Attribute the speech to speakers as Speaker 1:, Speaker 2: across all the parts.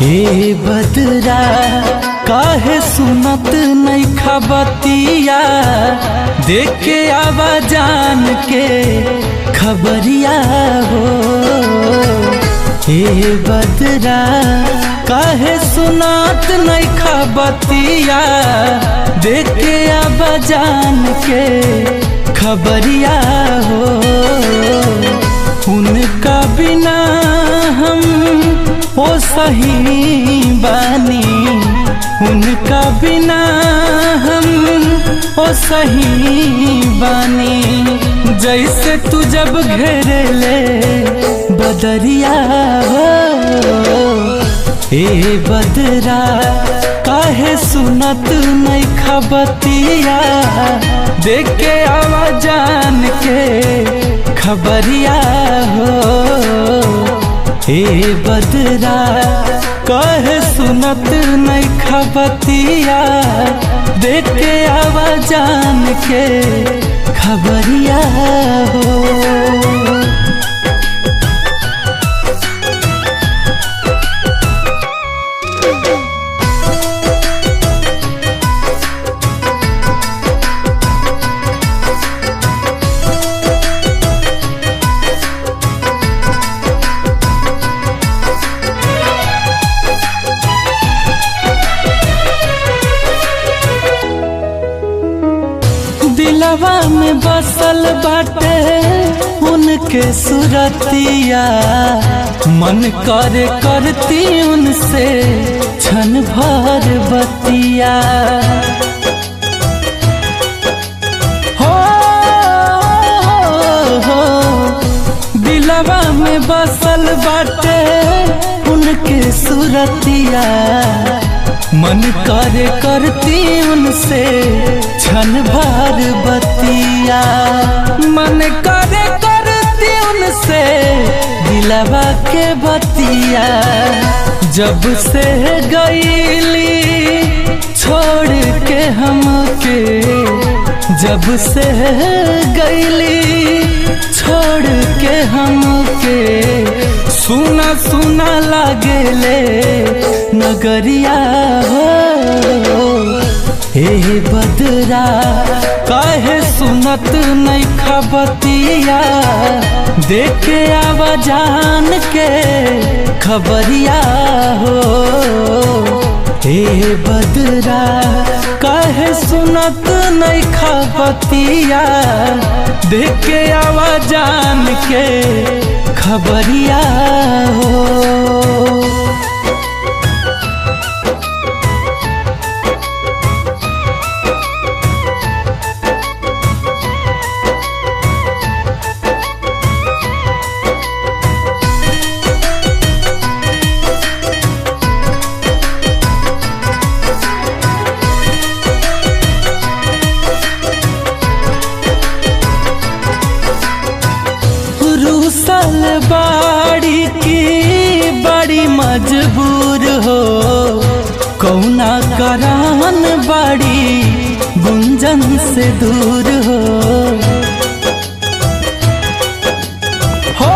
Speaker 1: ए बदरा काहे सुनत नहीं खबतिया, देखे आवा जान के खबरिया हो। ए बदरा काहे सुनत नहीं खबतिया, देखे आवा जान के खबरिया हो। उनका बिना हम ओ सही बानी, उनका बिना हम ओ सही बानी। जैसे तू जब घेरे ले बदरिया हो। ए बदरा काहे सुनत नहीं खबतिया, देखे आवा जान के खबरिया हो। ए बदरा काहे सुनत नहीं खबतिया, देखे आवा जान के खबरिया हो। दिलवा में बसल बाटे उनके सुरतिया, मन करे करती उनसे क्षण भर बतिया हो, हो। दिलवा में बसल बाटे उनके सुरतिया, मन करे करती उनसे क्षण भर बतिया, मन करे करती उनसे दिलवा के बतिया। जब से गईली छोड़ के हमके, जब से गईली छोड़ के हमके, सुना सुना लागेले नगरिया हो। ए बदरा काहे सुनत नहीं खबतिया, देखे आवा जान के खबरिया हो। ए बदरा काहे सुनत नहीं खबतिया, देखे आवा जान के खबरिया हो। रूसल बाड़ी की बड़ी मजबूर हो, कौना करान बाड़ी गुंजन से दूर हो। हो,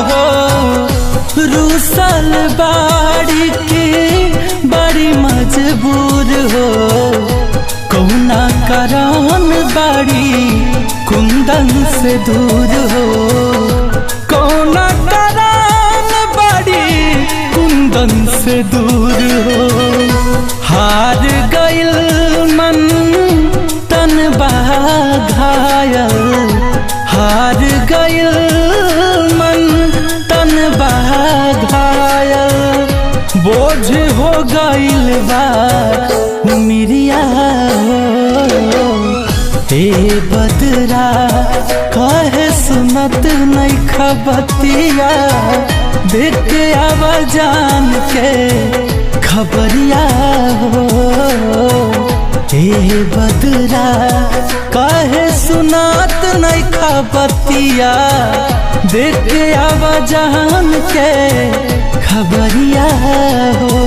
Speaker 1: हो रूसल बाड़ी की बड़ी मजबूर हो, कौना करान बाड़ी कुंदन से दूर हो। कौना करान बाड़ी कुंदन से दूर हो। हार गइल मन तन बा घायल, हार गइल मन तन बा घायल, बोझ हो गइल बा उमिरिया हो। ए बदरा काहे सुनत नहीं खबतिया, देखे आवा जान के खबरिया हो। ए बदरा काहे सुनत नहीं खबतिया, देखे आवा जान के खबरिया हो।